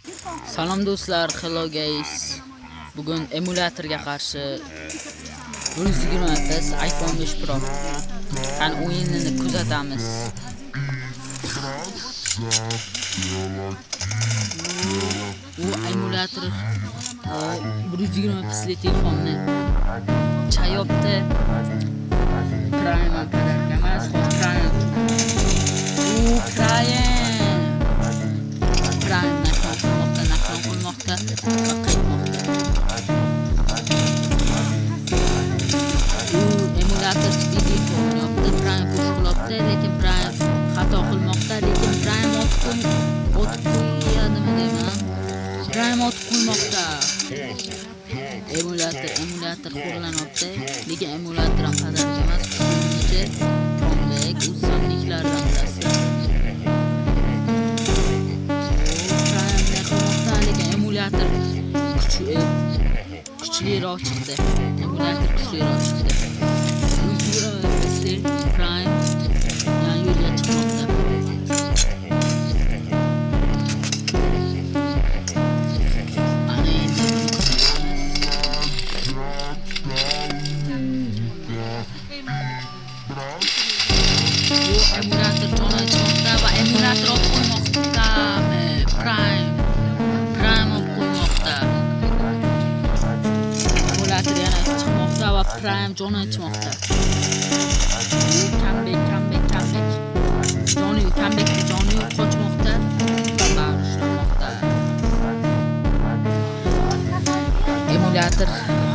Salom do'stlar, hello guys. Bugun emulyatorga qarshi 120 fps iPhone 5 Pro. Qani o'yinini kuzatamiz. U emulyator 120 fpsli telefonni chayopti. Prime ham подарка emas, hozir Prime. U Prime. Prime naql qilmoqda, naql qilmoqda va qaytmoqda. U emulyator easy o'ynayapti, Prime push qilyapti, lekin Prime xato qilmoqda, lekin Prime otib qo'yadimi deyman. Prime otib qo'ymoqda. Emulyator xo'rlanyapti, lekin emulyator ham подарка emas, kuchli comeback o'zbeklardan bilasizlar. Prime qilmoqda, lekin emulyator kuchliroq chiqdi. Emulyator kuchliroq chiqdi. 120 fpsli Prime yana yo'lga chiqmoqda. Ana endi buni kuzatamiz. Bu emulyator joni ichmoqda va emulyator olib qo'ymoqda. Prime. Prime olib qo'ymoqda. Emulyator yana chiqmoqda va Prime joni ichmoqda. Bu comeback, comeback, comeback. Joni yo'q, comebackda joni yo'q, qochmoqda va bari ushlanmoqda. Emulyator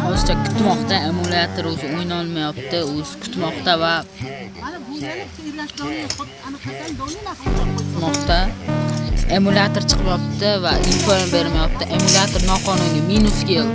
hozircha kutmoqda. Emulyator o'zi o'ynolmayapti, o'zi kutmoqda va kutmoqda. Emulyator chiqyapti va info ham bermayapti. Emulyator noqonuniy minus kill.